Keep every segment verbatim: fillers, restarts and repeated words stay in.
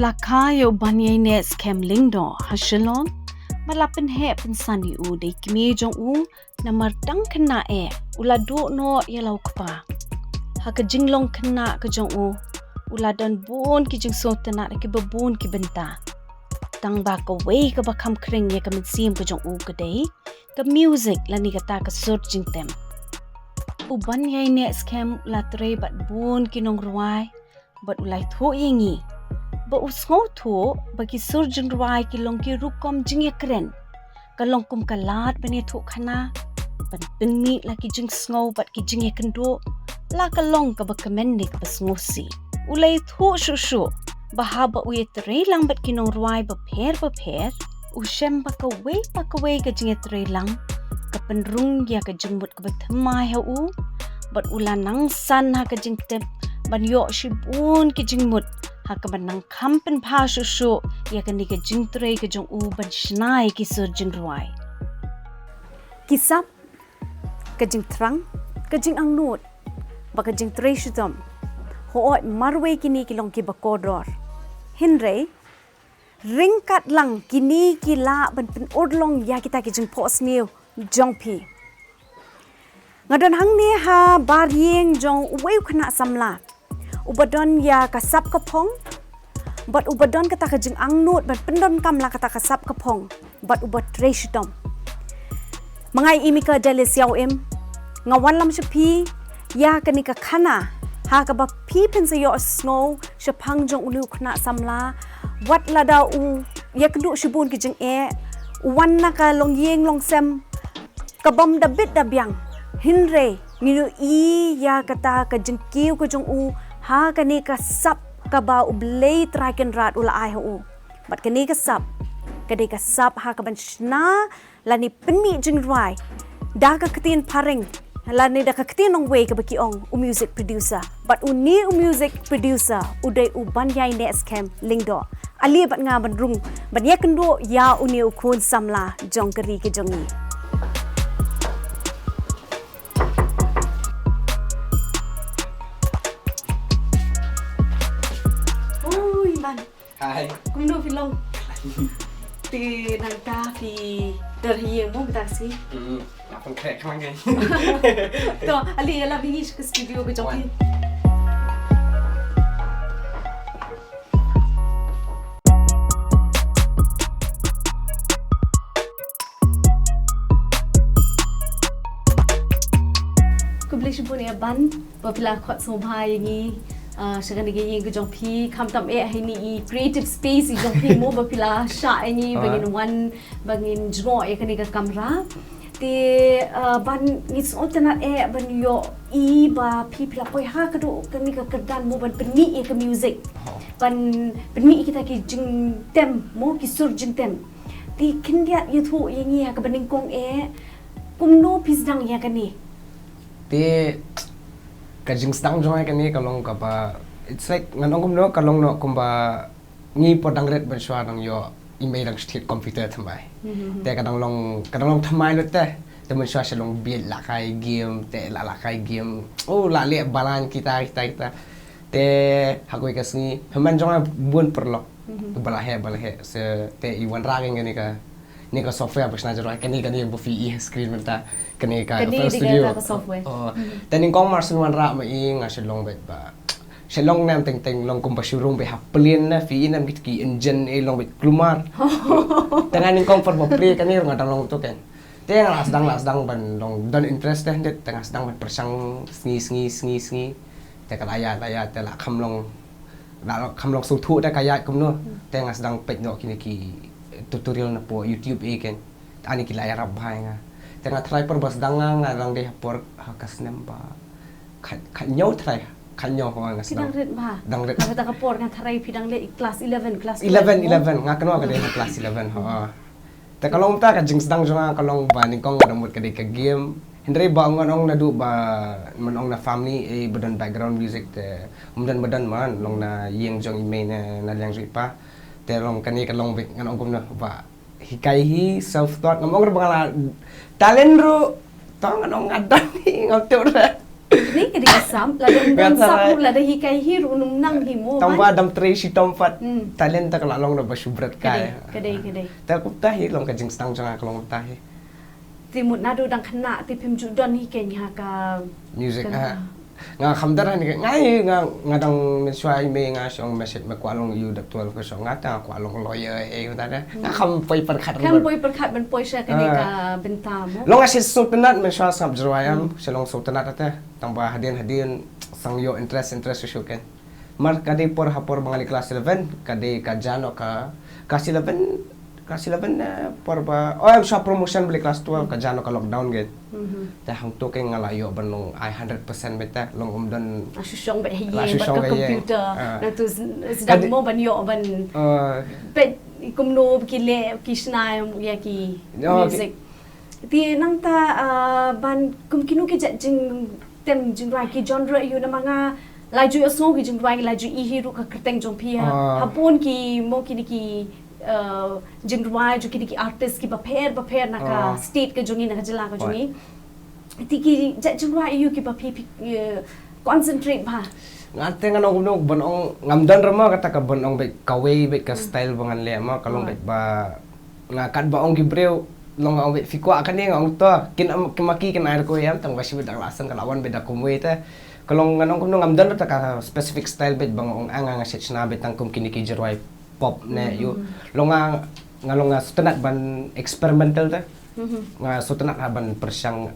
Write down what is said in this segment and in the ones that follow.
La kha ïa u Banïaineh Skhem Lyngdoh ha Shillong, bad la pynheh pynsan ïa u da i kmie jong u, namar dang khynnah eh u la duh noh ïa la u kpa. Ha ka jinglong khynnah ka jong u, u la don bun ki jingsngewtynnad ha kiba bun ki bynta. Tang ba kawei kaba kham khring ïa ka mynsiem ka jong u ka dei ka music lane kata ka sur jingtem. U Banïaineh Skhem u la trei bad bun ki nongrwai, bad u la ïathuh ïa ngi ba u sngewthuh ba ki sur jingrwai ki long ki rukom jingïakren. Ka long kum ka lad ban ïathuh khana, ban pynmih la ki jingsngew bad ki jingïakynduh, la ka long kaba kmen ne kaba sngewsih. U la ïathuh shuh shuh ba haba u ïatrei lang bad ki nongrwai bapher bapher, u shem ba kawei pa kawei ka jingïatrei lang ka pynrung ïa ka jingmut kaba thymmai ha u, bad u la nang san ha ka jingtip ban ïoh shibun ki jingmut ha kaba nang kham pynbha shuh shuh ïa kane ka jingtrei ka jong u ban shna ïa ki sur jingrwai. Ki sap, ka jingthrang, ka jingangnud, bad ka jingtrei shitom, hooid marwei kine ki long kiba kordor. Hynrei ryngkat lang kine ki lah ban pynurlong ïa kita ki jingphohsniew jong phi. Nga don hangne ha bar ïing jong uwei u khynnah samla uba don ïa ka sap ka phong, bad uba don kata ka jingangnud ban pyndonkam la kata ka sap ka phong, bad uba trei shitom. Ma nga i Mika Delicia Im, nga wanlam sha phi ïa kane ka khana ha kaba phi phin sa ïohsngew shaphang jong une u khynnah samla, wat lada u ïakynduh shibun ki jingeh, u wan na ka longïing longsem kabym da bit da biang. Hynrei ngin ïohi ïa kata ka jingkiew ka jong u ha kane ka sap kaba U Blei Trai Kynrad u la ai ha u. Bad kane ka sap ka dei ka sap ha kaban shna lane pynmih jingrwai da ka ktien phareng lane da ka ktien nongwei kaba ki ong u music producer. Bad une u music producer u dei u Banïaineh Skhem Lyngdoh. Ale bad nga ban rung ban ïakynduh ïa une u khun samla jong ka ri ka jong ngi. Ui, Ban. Hi. Kumno phi long? Te nangta phi don ha ïing mo mynta ka sngi? Hmm, nga pynkreh khnang kein. To, ale ïa la byngi sha ka studio ka jong phi. Khublei shibun ïa Ban ba phi la khot sngewbha ïa ngi, ah, sha kane ka ïing ka jong phi, khamtam eh ha ine i creative space i jong phi mo ba phi la shah ïa ngi ba ngin wan, ba ngin jngoh ïa kane ka kamra. Te, ah, Ban, ngi sngewtynnat eh ban ïohi ba phi, phi la poi ha ka duh kane ka kyrdan mo ban pynmih ïa ka music. Ban pynmih ïa kita ki jingtem mo, ki sur jingtem. Te khyndiat ïathuh ïa ngi ha kaba nyngkong eh kumno phi sdang ïa kane. Te ka jingsdang jong nga ïa kane ka long kaba, it's like ngan ong kumno, ka long noh kumba ngi por dang rit mynshuwa dang ïoh i mei dang shu thied computer thymmai. Te ka dang long, ka dang long thymmai lut te. Te mynshuwa shu long bit la kai game, te la la kai game. Oh, la leh balang kita, kita, kita. Te ha kawei ka sngi, hynmen jong nga bun paralok. Ba la heh, ba la heh. Se te i wanrah ïa kane ka, ne ka software ba shna jroi, kane, kane ba phi i ha screen mynta. Kane ka F L Studio. Kane ka software. Oh. Te nyngkong mar shu wanrah ma i nga shu long beit ba shu long nem teng teng long kumba shu rung beit ha plane na, phi i nem kit ki engine e long beit kulmar. Te nga nyngkong por ba plie kane ruh nga dang long to kein. Te nga la sdang, la sdang ban long don interest te, te nga sdang ban pyrshang sngi, sngi, sngi, sngi. Te ka la ïaid, la ïaid, te la kham long, la kham long sngewthuh te ka ïaid kumno. Te nga sdang peit noh kine ki tutorial na po YouTube e kein. Te ani ki la ïarap bha ïa nga. Te nga tharai por ba sdang nga, nga dang dei ha por ha ka snem ba khat, khathynñiew tharai, khathynñiew ho nga sdang. Phi dang rit bha. Dang rit. Kata ka por nga tharai phi dang leh class eleven, class twelve, eleven, mo? Eleven, nga kynmaw ka dei ha class eleven ho. Te ka long mynta ka jingsdang jong nga ka long ba nyngkong nga dang mut ka dei ka game. Hynrei ba ngan ong naduh ba, ngan ong na family, eh, ba don background music te, ym don, ba don man, long na ïing jong i mei ne na liang jong i pa. Te long kane ka long beit ngan ong kumno ba hikai hi self taught, ngam ong ruh ba nga la talent ruh, to ngan ong nga dang hi, ngam tip ruh. Ni ka dei ka sap, lada ym don sap ruh, lada hi kai hi ruh ym nang hi mo. Tang ba dam trei shitom pat. Talent ta ka la long na ba shu bret kai. Ka dei, ka dei. Ta kumta hi long ka jingsdang jong nga ka long kumta hi. Te mut naduh dang khynnah te phim ju don hi keiñ ha ka music ha. Nga kham dang hani nga nga dang mynshuwa i mei nga shong message me kwah long ïa u doctor ka shong nga ta kwah long lawyer e u ta da. Nga kham poi pyrkhat. Kham poi pyrkhat ban poi sha kane ka bynta mo. Long nga shi sngewtynnat mynshuwa sngap jrwai am shi long sngewtynnat ta tang ba hadien hadien sang ïoh interest interest shu shu ken. Mar ka dei por ha por ba nga leh class eleven ka dei ka jano ka class eleven class eleven por ba oh em sha promotion ba leh class twelve ka jano ka lockdown gen. Te hangto ke nga la ïoh ban long ai hundred percent beta long um don. Shu shong ba hi ba ka computer. Na tu sdang mo ban ïoh ban pet kumno ki leh ki shna ïa ki music. Te nangta ban kum kino ki jait jing tem jingrwai ki genre ïa u namar nga la ju ïohsngew ki jingrwai la ju i hi ruh ka kyrteng jong phi ha bun ki mo kine ki jingrwai jong kine ki artist kiba pher ba pher na ka state ka jong ngi na ka jylla ka jong ngi. Te ki jait jingrwai ïa u kiba phi phi concentrate bha. Nga te nga nong kumno ban ong ngam don rama kata ka ban ong bad kawei bad ka style ba ngan leh ma ka long bad ba nga kat ba ong ki briew long ong bad phi kwah kane nga ong to kin am ki ma ki kin ai ko yam tang ba shi bad la san ka la wan bad da kumwei te ka long nga nong kumno ngam don kata ka specific style bad ba nga ong ang nga shit shna bad tang kum kini ki jingrwai pop ne ïa u long nga nga long nga sngewtynnat ban experimental te. Nga sngewtynnat ha ban pyrshang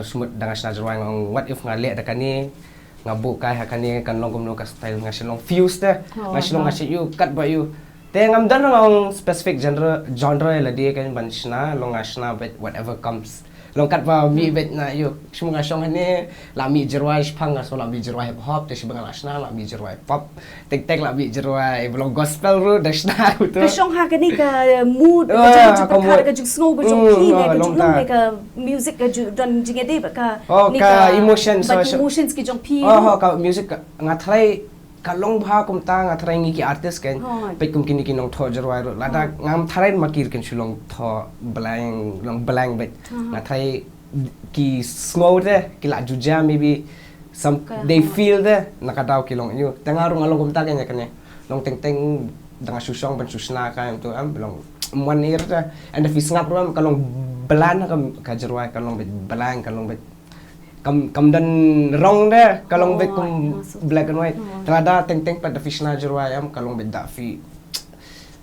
sumut da nga shna jingrwai nga ong what if nga leh da kane nga buh kai ha kane kan long kumno ka style nga shu long fuse te nga shu long nga shu ïoh kat ba ïoh te ngam don long specific genre genre la dei kan ban shna long nga shna bad whatever comes long kat ba mih bad na ïoh shu nga shong hane la mih jingrwai shipang nga shu la mih jingrwai hip hop te shu ba nga la shna la mih jingrwai pop. Tek tek la mih jingrwai ba long gospel ruh da shna u tu. Ka shong ha kane ka mood ka jong ka ka jingsngew ka jong phi ne ka jong long ne ka music ka ju don jingïadei bad ka oh ka emotions emotions ki jong phi. Oh ka music nga tharai ka long bha kumta nga tharai ngi ki artist kan peit kum kini ki nongthoh jingrwai ruh lada ngam tharai ma ki kan shu long thoh blank long blank bad nga tharai ki sngew te ki la ju jia maybe some they feel te na ka daw ki long ïa u te nga ruh nga long kumta kane kane long teng teng da nga shu shong ban shu shna ka em tu em long mon ir te and if i sngap ruh em ka long blan ka ka jingrwai ka long bit blan ka long bit kam kam dan rong te ka long bit kum black and white te lada teng teng pat da phi shna jingrwai em ka long bit da phi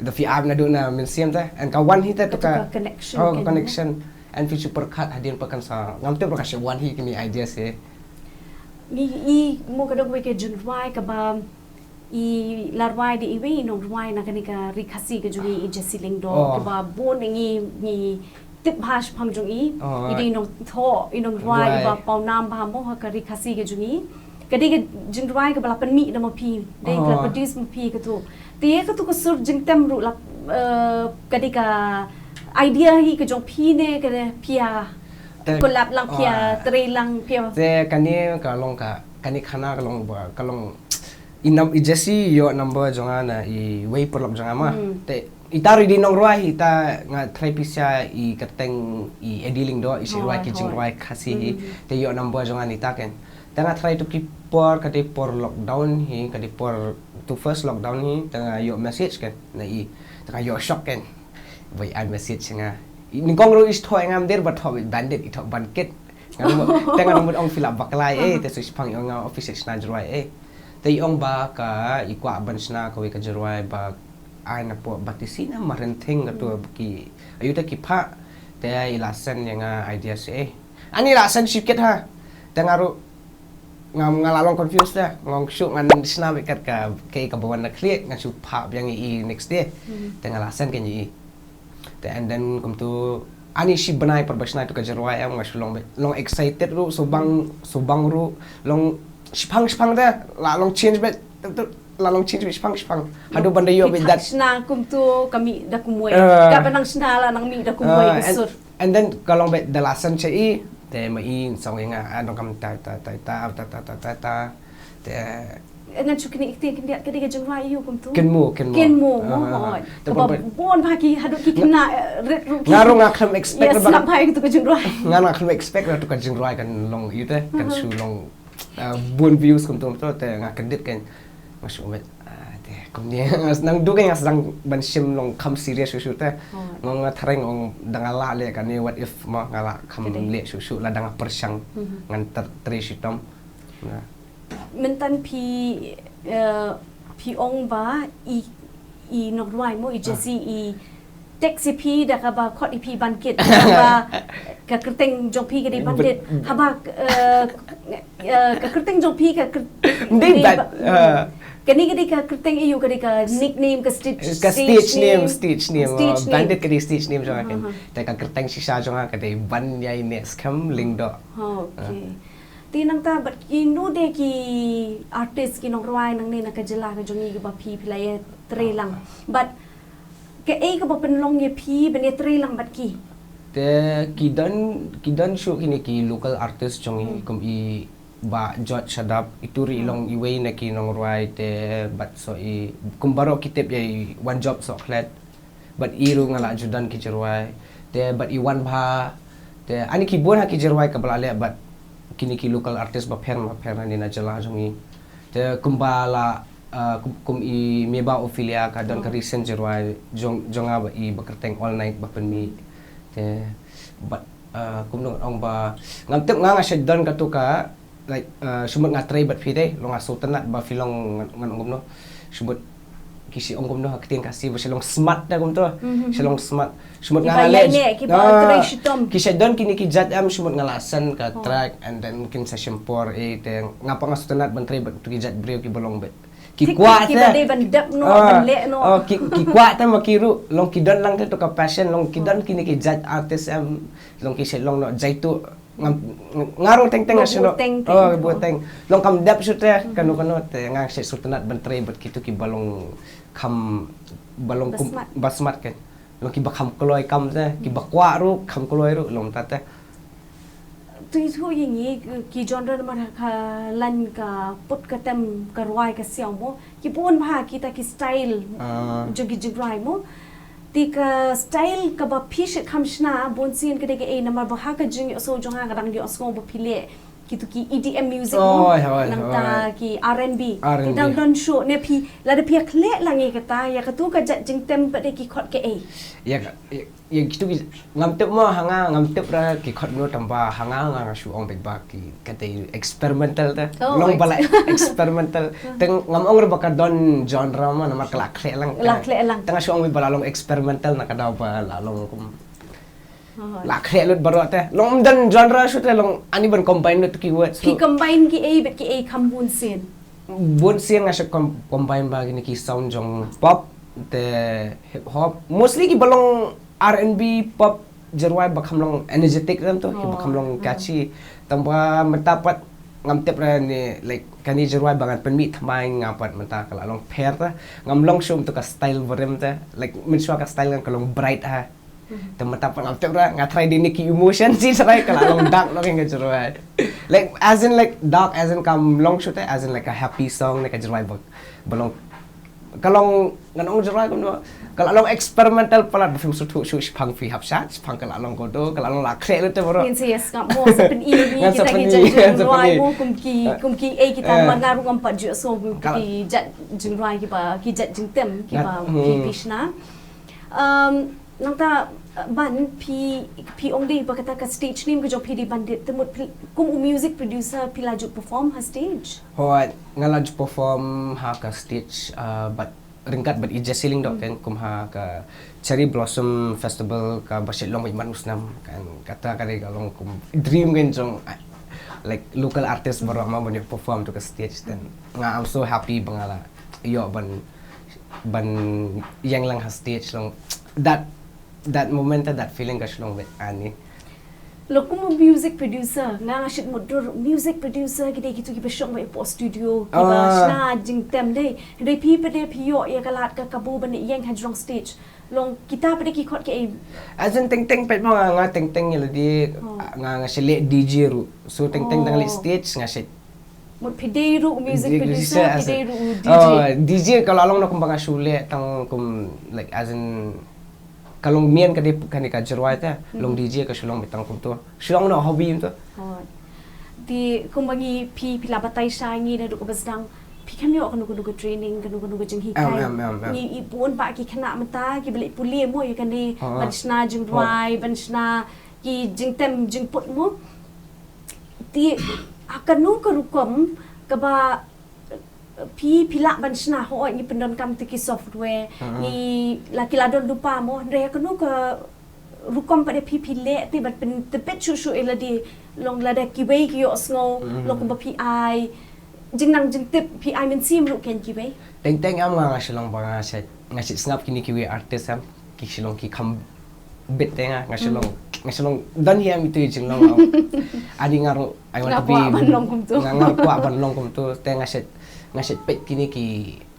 da phi ap naduh na mynsiem te and ka wan hi te to ka connection. And phi shu pyrkhat hadien pat kan sa ngam tip ba ka shu wan hi kine ideas hi. Ngi i mo ka dok wei ka jingrwai kaba i la rwai da iwei i nongrwai na kane ka ri Khasi ka jong ngi i Jesse Lyngdoh kaba bun ngi ngi tip bha shaphang jong i. I dei i nongthoh i nongrwai iba pawnam bha mo ha ka ri Khasi ka jong ngi. Ka dei ka jingrwai kaba la pynmih da ma phi dei ka la produce ma phi katu. Te ïa katu ka sur jingtem ruh la ka dei ka idea hi ka jong phi ne ka phi ïa collab lang phi ïa trei lang phi ïa. Te kane ka long ka kane khana ka long ba ka long i nam i Jesse ïoh number jong nga na i wei paralok jong nga ma. Te ita ruh i dei nongrwai hi ta nga tharai pisa i kyrteng i Eddie Lyngdoh i shu rwai ki jingrwai Khasi hi. Te ïoh number jong nga na ita ken. Te nga tharai tu ki por ka dei por lockdown hi ka dei por tu first lockdown hi te nga ïoh message ken na i te nga ïoh shock ken. Wei ai message nga. Nyngkong ruh i thoh nga mder ba thoh bandit i thoh ban kit. Te nga mut ong phi la bakla eh te shu shipang i ong nga office shna jingrwai eh. Te i ong ba ka i kwah ban shna kawei ka jingrwai ba ai na pdeng ba tisi na Marenthing ka tu ki ayu te ki pha te i la send ïa nga idea se eh. Ani la send shikit ha. Te nga ruh nga nga la long confused te nga ong shu ngan shna bad kat ka kaba wan na khlieh nga shu pha biang i next day. Te nga la send ken i. Te and then kumtu ani shi bnai por ba shna tu ka jingrwai em nga shu long long excited ruh subang subang ruh long shipang shipang te la long change bad la long change bad shipang shipang haduh ban da ïoh bad dat shna kumtu ka mih da kumwei ka ba nang shna la nang mih da kumwei ka sur. And then ka long bad da la san che i te ma i song i nga a dong kam ta ta ta ta ta ta ta ta te Ngan shu knieh ktien khyndiat, ka dei ka jingrwai ïa u kumtu? Kynmaw, kynmaw. Kynmaw, Ah, mo. ah. Kaba bun bha ki haduh ki khynnah, eh, rit ruh ki. Nga ruh nga khlem expect Yes, ruh ba slap bha ïa katu ka jingrwai. Nga ruh nga khlem expect ruh tu ka jingrwai kan long ïa te, kan shu long, ah, bun views kumtu kumtu te nga kyndit kan. Nga shu met, ah, te kumne. Nang du kan nga sdang ban shim long kham serious shuh shuh te. Nga nga thrang ong da nga lah leh kane, what if mo nga lah kham leh shuh shuh, lada nga pyrshang ngan ter-, trei shitom. Nah. Mynta phi, eh, phi ong ba i, i nongrwai mo, i Jesse, i text ïa phi da kaba khot ïa phi ban kit, ba ka kyrteng jong phi ka dei Bandit. Haba, eh, eh, ka kyrteng jong phi ka kyr-, Dei dei ban-, ba-, eh. Kane ka dei ka kyrteng ïa u, ka dei ka nickname, ka stage, Ka stage name, stage name. Stage Oh, name. Bandit ka dei stage name jong nga kan. Aha. Te ka kyrteng shisha jong nga ka dei Ban Ïai Neh Skhem Lyngdoh. Okay. Te nangta bad kino de ki artist, ki nongrwai nangne na ka jylla ka jong ngi kaba phi, phi la ïa trei lang. Bad kaei kaba pynlong ïa phi ban ïa trei lang bad ki? Te ki don, ki don shuh kine ki local artist jong ngi kum i Bah George Shadap, itu ruh i long iwei na ki nongrwai te bad so i kum baroh ki tip ïa i Wanjop Sohkhlet. Bad i ruh nga la ju don ki jingrwai. Te bad i Wanbha. Te ani ki bun ha ki jingrwai kaba la leh bad kine ki local artist bapher bapher na ne na jylla jong ngi. Te kumba la, ah, kum, kum i Meba Ophelia ka don ka recent jingrwai jong, jong nga ba i ba kyrteng All Night ba pynmih. Te bad, ah, kumno ong ba ngam tip, nga nga shu don katu ka, like, ah, shu mut nga trei bad phi dei, long nga sngewtynnat ba phi long ngan, ngan ong kumno. Shu mut ki shu ong kumno ha ktien Khasi ba shu long smart da kumto. Shu long smart. Shu mut nga la leh. Ki shu don kine ki jait em, shu mut nga la send ka track and then kin sa shim por, eh, te nga pat nga sngewtynnat ban trei bad tu ki jait briew kiba long bad ki kwah te. Kiba dei ban dep noh, ban leh noh. Oh, ki, ki kwah te ma ki ruh, long ki don lang te tu ka passion, long ki don kine ki jait artist em, long ki shu long noh jaituh. Nga, nga ruh teng teng nga shu noh. Oh, buh teng. Long kam dep shuh te, kano kano te nga shu sngewtynnat ban trei bad kitu kiba long kham, ba long kum, ba smart kan. Long kiba kham kloi kam te, kiba kwah ruh kham kloi ruh long ta te. Tu itu ïa ngi ki genre namar ha ka lain ka put ka tem ka rwai ka siaw mo, ki bun bha kita ki style jong ki jingrwai mo. Te ka style kaba phi shu kham shna bunsien ka dei kaei, namar ba ha ka jingïohsngew jong nga ka dang ïohsngew ba phi leh kitu ki E D M music mo. Nangta ki R and B. Ki dang don shuh ne phi, lada phi ïa khleh lang ïa kata, ïa katu ka jait jingtem pat de ki khot kaei? Ïa ka, ïa, ïa kitu ki, ngam tip mo ha nga, ngam tip ra ki khot no tang ba ha nga, nga, nga shu ong beit ba ki kata experimental te. Long ba la experimental. Te ngam ong ra ba ka don genre mo, namar ka la khleh lang. La khleh lang. Te nga shu ong beit ba la long experimental na ka daw ba la long kum la khleh lut baroh te. Long ym don genre shuh te, long ani ban combine lut ki words. Ki combine kiei bad kiei kham bunsien? Bunsien nga shu com-, combine ba kine ki sound jong pop te hip hop. Mostly kiba long R and B pop jingrwai ba kham long energetic te, kiba kham long catchy. Tang ba mynta pat ngam tip ra ne, like, kane jingrwai ba ngan pynmih thymmai nga pat mynta ka la long pher te. Ngam long shuh tu ka style barim te. Like, mynshuwa ka style nga ka long bright ha. Te mynta pat ngam tip ra, nga try dei ne ki emotion shi try ka la long dark noh ka jingrwai. Like, as in, like, dark as in kam long shuh te, as in, like, a happy song ne ka jingrwai ba, ba long, ka long, ngan ong jingrwai kumno, ka la long experimental palat ba phim sngewthuh shuh shaphang phi hap shad, shaphang ka la long kumno, ka la long la khleh lut te baroh. Ngin sa ïa sngap mo, sa pyni ïa ngi kita ki jait jingrwai mo, kum ki, kum kiei kita, namar nga ruh ngam pat ju sngew ki jait jingrwai kiba, ki jait jingtem kiba phi, phi shna. Um, nangta, uh, Ban, phi, phi ong dei ba kata ka stage name ka jong phi dei Bandit, te mut phi, kum u music producer phi la ju perform ha stage? Hooid, nga la ju perform ha ka stage, uh, bad ryngkat bad i Jesse Lyngdoh kan, kum ha ka Cherry Blossom Festival kaba shu long beit man u snem kan, kata ka dei ka long kum dream kan jong, uh, like, local artist baroh ma ban ïoh perform tu ka stage, then nga, I'm so happy ba nga la ïoh ban, ban ïeng lang ha stage, long that, that moment, that feeling ka shu long beit ani. Long kum u music producer, nga, nga shait mutdur music producer ki dei kitu kiba shong beit hapoh studio, kiba shna jingtem dei. Hynrei phi pat de phi ïoh ïa ka lad ka kabu ban ïeng ha jrong stage. Long kita pat de ki khot kaei? As in teng teng pat ma nga, nga teng teng ïa lade, nga, nga shu leh D J ruh. So teng teng tang leh stage nga shu Mut phi dei ruh music producer, phi dei ruh DJ. Oh, DJ ka la long na kumba nga shu leh tang kum, like, as in, ka long mian ka dei kane ka Jyrwai te, long DJ ka shu long beit tang kumto. Shu long na hobby kumto. Oh. Te kumba ngi phi, phi la batai sha ngi naduh kaba sdang, phi khlem ïoh kano kano ka training, kano kano ka jinghikai. Em, em, em, em. Ngi i bun bah ki khynnah mynta kiba leit pule mo ïa kane, ban shna jingrwai, ban shna ki jingtem jingput mo. Te ha kano ka rukom kaba phi, phi lah ban shna, hooid ngi pyndonkam te ki software, ngi la, ki la don lypa mo, hynrei ha kano ka rukom pat de phi, phi leh te ban pyntbit shuh shuh ïa lade, long lada kiwei ki ïohsngew, long kumba phi ai jingnang jingtip, phi ai mynsiem ruh kein kiwei? Teng teng em, nga, nga shu long ba nga shu, nga shu sngap kine kiwei artist em, ki shu long ki kham bit te nga, nga shu long, nga shu long don hi em itu i jinglong. Ani nga ruh, I want to be, nga kwah ban long kumto. Nga, nga kwah ban long kumto, te nga shu, nga shu peit kine ki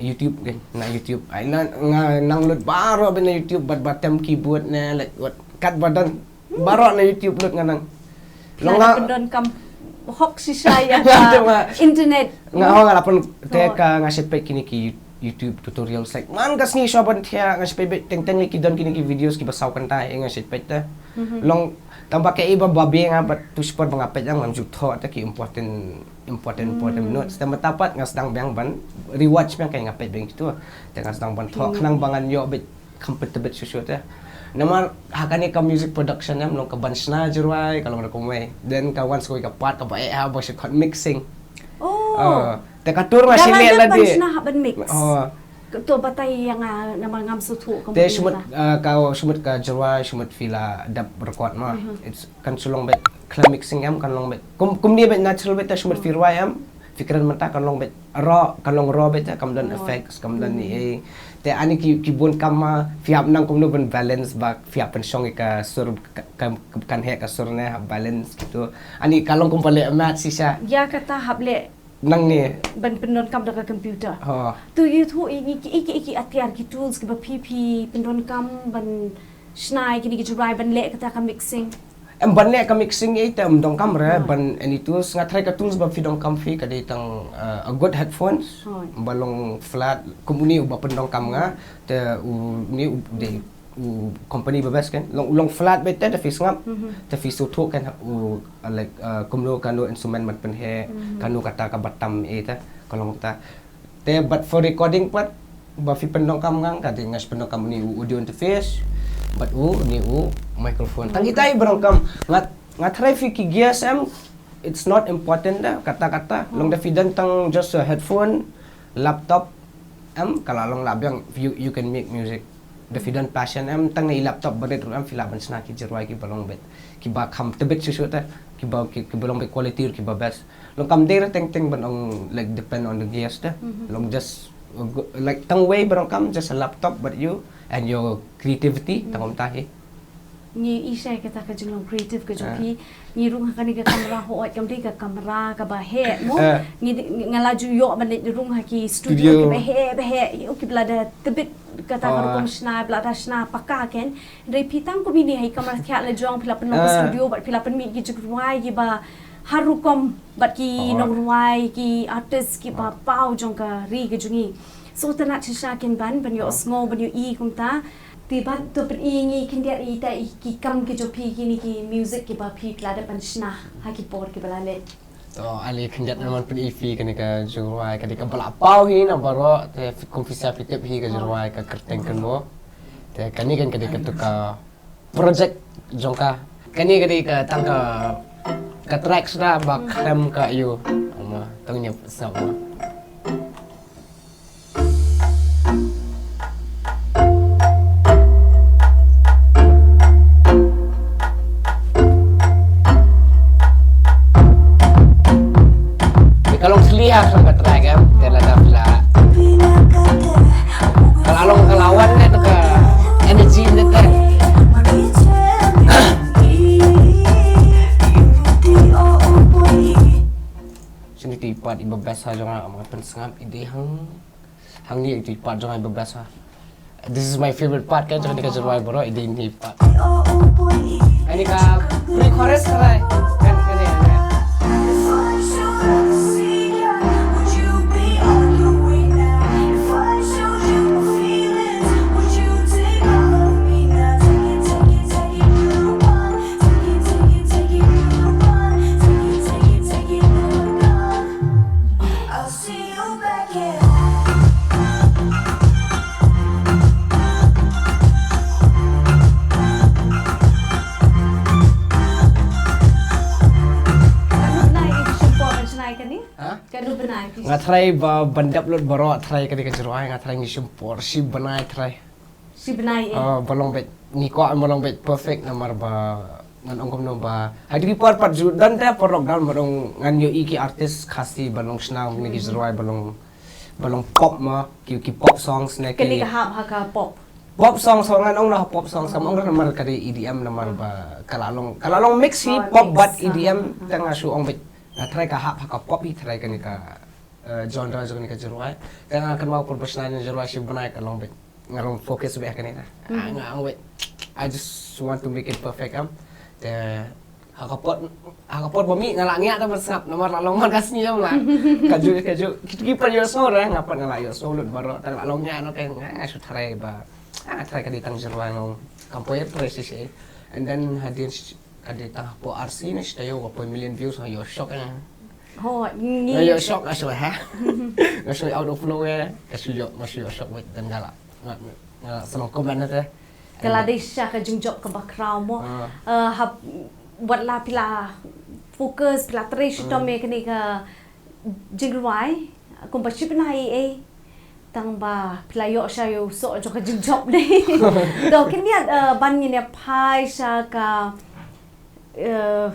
YouTube kan, na YouTube. Ai na, nga nang lut baroh beit na YouTube, bad ba tem keyboard ne, like, wat, kat ba don baroh na YouTube lut nga nang. Long nga pyndonkam hok shisha ïa ka internet. Nga, oh, nga la pyn, te ka nga shu peit kine ki You-, YouTube tutorials, like, man ka sngi shuwa ban thiah, nga shu peit beit teng teng, ki don kine ki videos kiba saw kynta, eh, nga shu peit te. Long tang ba kaei ba, ba biang nga, bad tu spot ba nga peit, nga ju thoh te ki important, important, important notes. Te mynta pat nga sdang biang ban rewatch biang, ka nga peit biang kito. Te nga sdang ban thoh khnang ba ngan ïoh beit kham pyntbit shuh shuh te. Namar ha kane ka music production em, long ka ban shna jingrwai ka long da kumwei. Then ka wan sa kawei ka part kaba eh ha, ba shu khot mixing. Oh. Te ka tur nga shu leh lade. Ban shna hap ban mix. Oh. To batai ïa nga namar ngam sngewthuh kumno. Te shu mut, eh, ka shu mut ka jingrwai, shu mut phi la dep record ma. It's kan shu long beit khlem mixing em, kan long beit kum, kumne beit natural beit, te shu mut phi rwai em, phi kren mynta kan long beit raw, kan long raw beit, te kam don effects, kam don ni ei. Te ani ki, ki bun kam ma, phi hap nang kumno ban balance ba phi hap pynshong ïa ka sur ka, ka, kan heh ka sur ne, hap balance kito. Ani ka long kumba leh mat shisha. Ïa kata hap leh nangne ban pyndonkam da ka computer. Ha. To ïathuh ïa ngi ki, ki, ki atiar, ki tools kiba phi, phi pyndonkam ban shna ïa kine ki jingrwai, ban leh kata ka mixing. Em, ban leh ka mixing ïa ita em donkam re ban any tools, nga tharai ka tools ba phi donkam phi ka dei tang, eh, a good headphones, ba long flat, kumne uba pyndonkam nga, te une u dei u company ba best kan. Long, long flat beit te da phi sngap, te phi sngewthuh kan u, uh, like, uh, kumno kano instrument ban pynheh, kano kata kaba tam ïa ita, ka long kata. Te but for recording pat, ba phi pyndonkam nga, ka dei nga shu pyndonkam une u audio interface, bad une u microphone. Tang kita hi ba donkam, nga, nga tharai phi ki gears em, it's not important da, kata kata. Long da phi don tang just a headphone, laptop, em, ka la long lah biang, you, you can make music. Da phi don passion em, tang na i laptop barit ruh em, phi lah ban shna ki jingrwai kiba long beit, kiba kham tbit shuh shuh te, kiba, ki, kiba long beit quality ruh kiba best. Long kam dei re teng teng ban ong, like, depend on the gears te. Long just, uh, go, like, tang wei ba donkam, just a laptop, but you and your creativity, tang kumta hi. Ngi i shai kata ka jinglong creative ka jong phi. Ngi rung ha kane ka kamra, hooid kam dei ka kamra kaba heh mo. Ngi, ngi, nga la ju ïoh ban leit rung ha ki studio kiba heh, ba heh, ïoh kiba la da tbit kata ka rukom shna, ba la da shna paka kan. Hynrei phi tang kum ine ha i kamra thiah la jong, phi la pynlong ka studio bad phi la pynmih ki jingrwai kiba har rukom bad ki nongrwai, ki artist kiba paw jong ka ri ka jong ngi. So tang na shisha kin ban, ban ïoh sngew, ban ïoh i kumta. Te bad to pyni ngi khyndiat ita i ki kam ki jong phi, kine ki music kiba phi la dep ban shna ha ki por kiba la leit. To ale khyndiat ban pyni phi kane ka jingrwai, ka dei kaba la paw hi na baroh, te kum phi sa phi tip hi ka jingrwai ka Kyrteng Kynmaw. Te kane kan ka dei katu ka project jong ka. Kane ka dei ka tang ka, ka track shuh ba khlem ka ïoh. Ama tang ïa sngap ma. Ka long sliha ka track em, te la dap la. Ka la long ka la wan ne ka energy ne te. Sini ti pat iba best ha jong nga, ma pynsngap i dei hang. Hangne ïa ki part jong nga iba best ha. This is my favorite part, ka jong ka jingrwai baroh, ïa kane ka part. Kane ka pre-chorus ka lai. Kan kane, kane. Nga try ba ban dep lut baroh, try ka dei ka jingrwai, nga try ngi shim por shi bnai try. Shi bnai eh. Ah, ba long beit, ngi kwah ba long beit perfect namar ba ngan ong kumno ba. Hadien ki por pat ju don te por lockdown ba long ngan ïohi ki artist Khasi ba long shna kine ki jingrwai ba long, ba long pop ma, ki, ki pop songs ne ki. Kane ka hap ha ka pop. Pop songs, ngan ong na pop songs, kam ong namar ka dei E D M namar ba ka la long, ka la long mix hi. Oh, pop mix, bad ah, E D M, ah, ah. Te nga shu ong beit nga try ka hap ha ka pop hi, try kane ka, eh, genre jong kane ka jingrwai. Te nga kynmaw por ba shna jingrwai shi bnai ka long beit, nga long focus beit ha kane na. Ah, mhm, nga ong beit, I just want to make it perfect, am. Te ha ka por, ha ka por ba mih nga la ngiah te ban sngap namar la long man ka sngi, am, la kajuh kajuh. Ki, ki pat ïohsngew re, nga pat nga la ïohsngew lut baroh, te la long ngiah noh, te nga, nga shu try ba, ah, try ka dei tang jingrwai, nga ong kam poi re shisha. And then hadien sh-, ka dei tang hapoh ar sngi ne shi taïew ka poi million views, nga ïoh shock, eh. Ho, ngi. Nga ïoh shock, nga shu, ha? Nga shu out of nowhere, nga shu ïoh, nga shu ïoh shock beit, then nga la, nga, nga la sa long comment na te. Ka la dei shisha ka jingjop kaba khraw mo. Ah. Eh, hap, wat la phi la focus, phi la trei shitom ïa kane ka jingrwai kumba shi bnai eh, tang ba phi la ïoh sha ïa u soh jong ka jingjop dei. To, khyndiat, eh, ban ngin ïa phai sha ka, eh,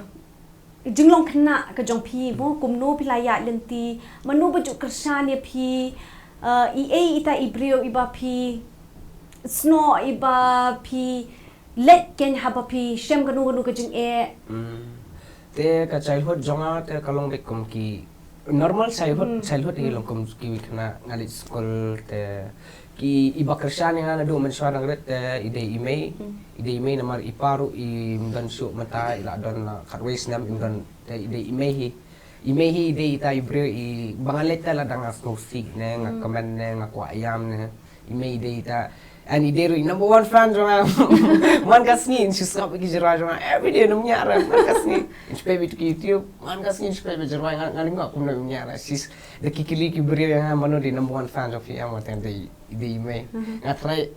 jinglong khynnah ka jong phi mo, kumno phi la ïaid lynti, mano ba ju kyrshan ïa phi, eh, i ei ita i briew iba phi snoh, iba phi leit keiñ haba phi shem kano kano ka jingeh. Hmm. Te ka childhood jong nga te ka long beit kum ki normal childhood, hmm, childhood hi, hmm, long kum kiwei khynnah, nga leit skul te ki iba kyrshan ïa nga naduh mynshuwa dang rit te i dei i mei, hmm, i dei i mei namar i pa ruh im don shuh mynta, i la don la khatwei snem im don, te i dei i mei hi. I mei hi i dei ita i briew iba nga leit te lada nga sngewsih ne, nga, hmm, kmen ne, nga kwah ïam ne. I mei i dei ita. And i dei ruh i number one fan jong nga. Man ka sngi in shu sngap ïa ki jingrwai jong nga. Everyday nym ñiah re. Man ka sngi in shu peit beit ki YouTube. Man ka sngi in shu peit beit jingrwai nga, nga nym ñiah kumno nym ñiah re. She's the, ki kylli ki briew ïa nga, mano dei number one fan jong phi, em, nga ong te dei, i dei i mei. Mhm. Nga try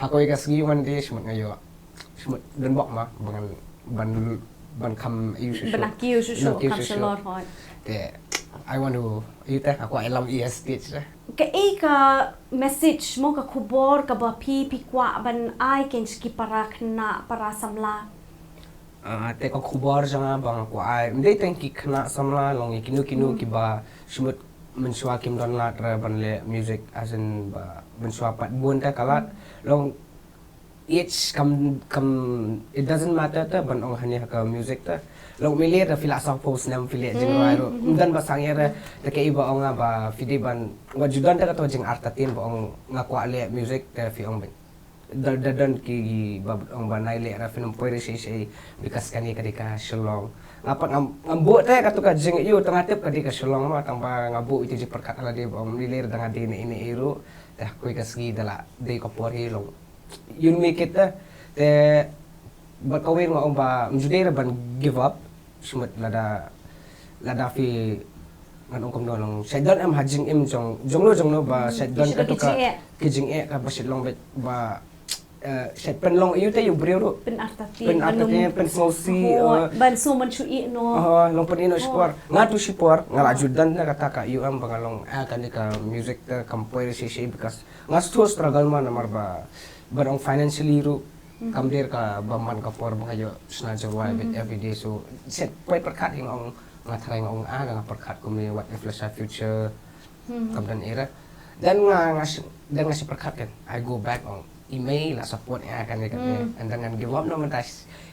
ha kawei ka sngi one day, shimut nga ïoh, shimut don bok ma ba ngan ban, ban kham ïa u shuh shuh. Ban kiew shuh shuh, ban kiew kham shuh shuh. Shalor hoi. Te I want to, ïa te nga kwah ïalam ïa stage te. Kaei ka message mo, ka khubor kaba phi, phi kwah ban ai keiñ sha ki para khynnah, para samla? Ah, te ka khubor jong nga ba nga kwah ai, ym dei tang ki khynnah samla, long ïa kino kino, hmm, kiba shimut mynshuwa kim don lad re ban leh music, as in ba mynshuwa pat bun te ka lad. Hmm. Long age kam, kam, it doesn't matter te ban ong hangne ha ka music te. Long mih lei re phi la sawphew snem phi leh jingrwai ruh. Hmm, hmm. Ym don ba sangeh re, te kaei ba ong nga ba phi dei ban, wat ju don te kato jingartatien ba ong nga kwah leh music te phi ong ba da, da don kiba ong ba nai leh re phin ym poi re shisha, because kane ka dei ka Shillong. Nga pat ngam, ngam buh te kato ka jingaiu, tang nga tip ka dei ka Shillong ma, tang ba nga buh ïa ita i jingpyrkhat ha lade ba ym lei lei re da nga dei ne ine i ruh. Te ha kawei ka sngi da la dei ka por hi long you'll make it te. Te bad kawei nga ong ba ym ju dei re ban give up. Shimut lada, lada phi, ngan ong kumno, long shait don em ha jingim jong, jongno jongno ba, hmm, shait don kato ka, ki jingeh, ki jingeh kaba shait long beit ba, eh, shait pynlong ïa u te ïa u briew ruh. Pynartatien, pynartatien, ban ym, pynsngewsih, hooid, eh, ban sngewmynshuh noh. Oh, long pynïeh noh shipor. Nga tu shipor nga la ju don na kata ka ïoh em ba nga long, eh, kane ka music te kam poi re shisha, because nga shu struggle ma namar ba ban ong financially ruh, hmm, kam dei re kaba man ka por ba nga ïoh shna jingrwai beit, hmm, everyday. So shait poi pyrkhat hi nga ong, nga tharai nga ong, ah, nga pyrkhat kumne, what if lashai future, hmm, kam don ei re. Then nga, nga shu, then nga shu pyrkhat kan, I go back ong i mei la support ïa nga kane kane. Hmm. And then ngan give up noh mynta.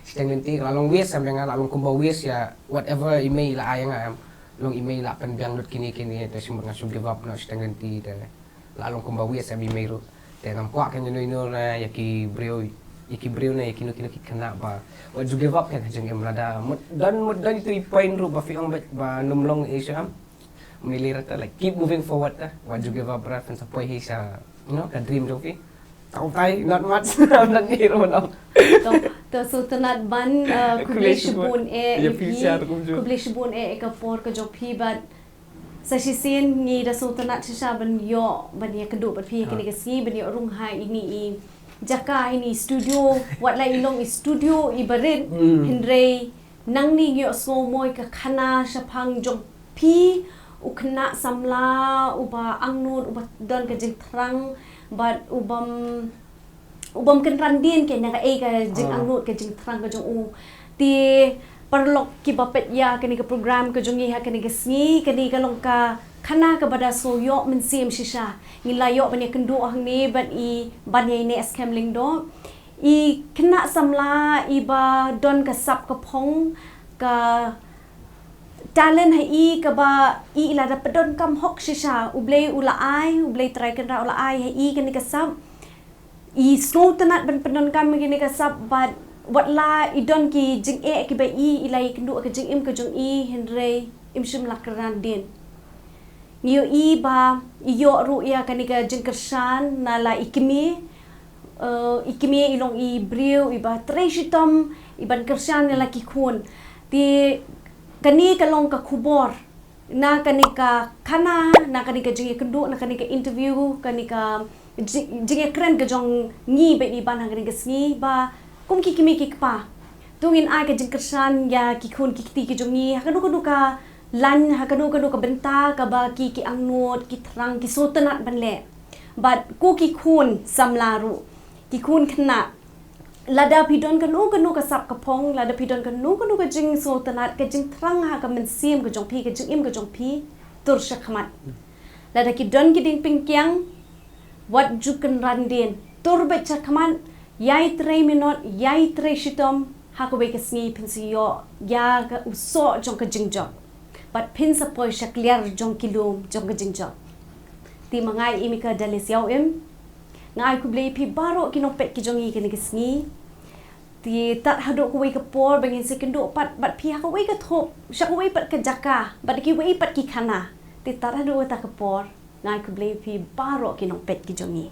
Shiteng lynti ka la long waste, em, nga la long kumba waste ïa whatever i mei la ai ïa nga, em. Long i mei la pynbiang lut kine kine, te shim nga shu give up noh shiteng lynti te. La long kumba waste em i mei ruh. Te ngam kwah keiñ ïano ïano na ïa ki briew, ïa ki briew na ïa kino kino ki khynnah ba wat ju give up keiñ ha jingim, lada mut don, mut don itu i point ruh ba phi ong ba, ba nym long ei shuh, em. Ym lei lei re te, like, keep moving forward te. Wat ju give up re, phin sa poi hi sha, you know, ka dream jong phi. Tang tai, not much. Ym don ei ruh noh. To, to Sutnat Ban, uh, khublei shibun eh ïa phi, khublei shibun eh ïa ka por ka jong phi bad sa shisien ngi da sngewtynnat shisha ban ïoh, ban ïakynduh bad phi ha kane ka sngi, ban ïoh rung ha ine i jaka, ha ine i studio, wat la i long i studio iba rit, hmm, hynrei nangne ngi ïohsngew mo ïa ka khana shaphang jong phi, u khynnah samla uba angnud, uba don ka jingthrang bad ubym, ubym kynran dien ka na kaei ka jingangnud, ka jingthrang ka jong u. Te paralok kiba peit ïa kane ka program ka jong ngi ha kane ka sngi, kane ka long ka khana kaba da shu ïoh mynsiem shisha. Ngi la ïoh ban ïakynduh hangne bad i Banïaineh Skhem Lyngdoh. I khynnah samla iba don ka sap ka phong, ka talent ha i kaba i la da pyndonkam hok shisha. U Blei u la ai, U Blei Trai Kynrad u la ai ha i kane ka sap. I sngewtynnat ban pyndonkam kane ka sap bad wat la i don ki jingeh kiba i, i la ïakynduh ka jingim ka jong i, hynrei im shym la kynran dien. Ngi ïohi ba i ïoh ruh ïa kane ka jingkyrshan na la i kmie. Eh, i kmie i long i briew iba trei shitom iban kyrshan ïa la ki khun. Te kane ka long ka khubor na kane ka khana, na kane ka jingïakynduh, na kane ka interview, kane ka jing, jingïakren ka jong ngi bad i Ban ha kane ka sngi ba kum ki kmie ki kpa, to ngin ai ka jingkyrshan ïa ki khun ki kti ki jong ngi ha kano kano ka lain, ha kano kano ka bynta kaba ki, ki angnud, ki thrang, ki sngewtynnat ban leh. Bad ko ki khun samla ruh, ki khun khynnah, lada phi don kano kano ka sap ka phong, lada phi don kano kano ka jingsngewtynnat, ka jingthrang ha ka mynsiem ka jong phi, ka jingim ka jong phi, tur shakhmat. Lada ki don ki diengpyngkiang, wat ju kynran dien, tur beit shakhmat, ïai trei minot, ïai trei shitom, ha kawei ka sngi phin sa ïoh ïa ka u soh jong ka jingjop bad phin sa poi sha kliar jong ki lum jong ka jingjop. Te ma nga i Mika Dales Ïawim, nga ai khublei phi baroh ki nongpeit ki jong ngi kane ka sngi. Te tad haduh kawei ka por ba ngin sa ïakynduh pat bad phi ha kawei ka thup, sha kawei pat ka jaka, bad kiwei pat ki khana. Te tad haduh kata ka por, nga ai khublei phi baroh ki nongpeit ki jong ngi.